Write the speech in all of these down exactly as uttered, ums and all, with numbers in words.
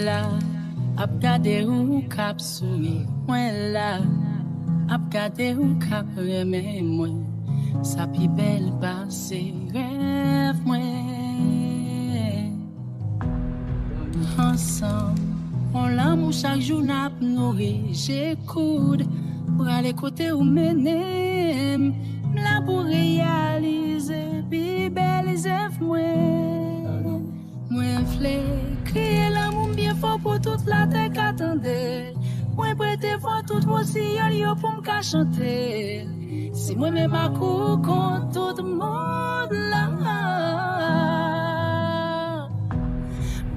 la, ap gade ou k ap souri. Mwen la, ap gade ou k ap renmen mwen. Sa pi bèl pase rèv mwen. Ansanm, on lanmou chak jou n ap nouri. J'écoute, prale kote ou mennen m. M la pou reyalize pi bèl zèv mwen. Mwen vle kreye lanmou m byen fò pou tout latè ka tande. Mwen prete vwa tout wosiyòl yo pou m ka chante. Se mwen menm ak ou kont tout mond la.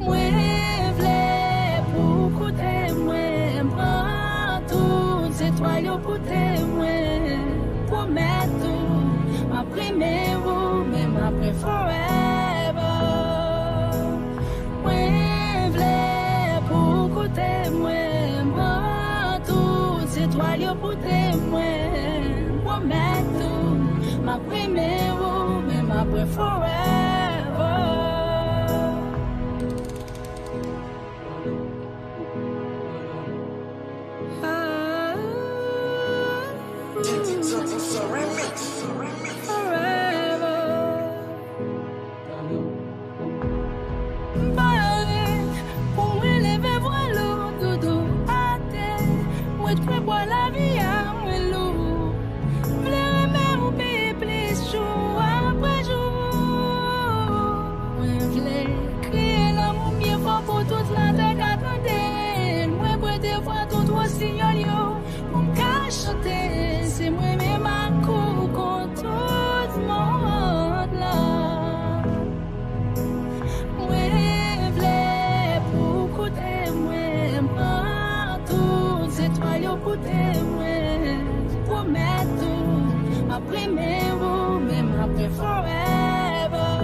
Mwen vle pou koute mwen, pran tout zetwal yo pou temwen. Pwomèt ou, m ap renmen ou, menm apre forever. Mwen vle pou koute mwen, pran tout zetwal yo pou temwen. Pwomèt ou, m ap renmen ou, menm apre forever. Ah, forever. M pare pou mwen leve vwal ou, doudou atè. Mwen t kwè pwa lavi a mwen lou. M vle renmen ou pi plis jou apre jou. Mwen vle kreye lanmou m byen fò pou tout latè ka tande l. Mwen prete vwa tout wosiyòl yo pou m ka chante. Se mwen menm ak ou kont tout mond la. Mwen vle pou koute mwen, pran tout zetwal yo pou temwen. Pwomèt ou, m ap renmen ou, menm apre forever.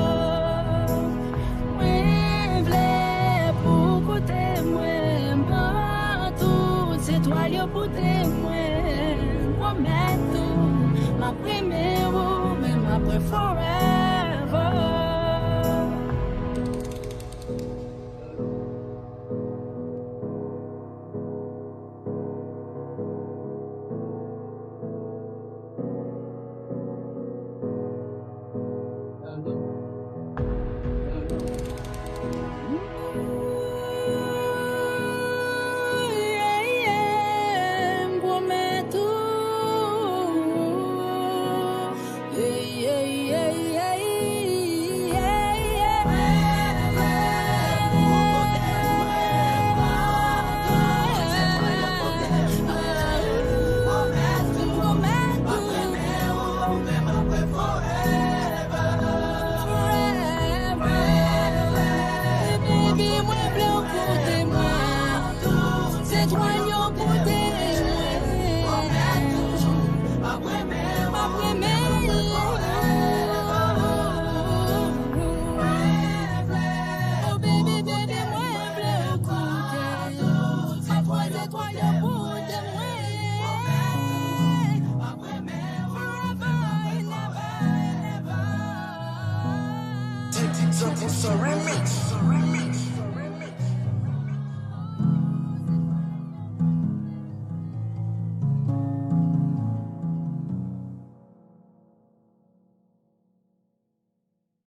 Mwen vle pou koute mwen, pran tout zetwal yo pou temwen. Pwomèt ou, m ap renmen ou, menm apre forever.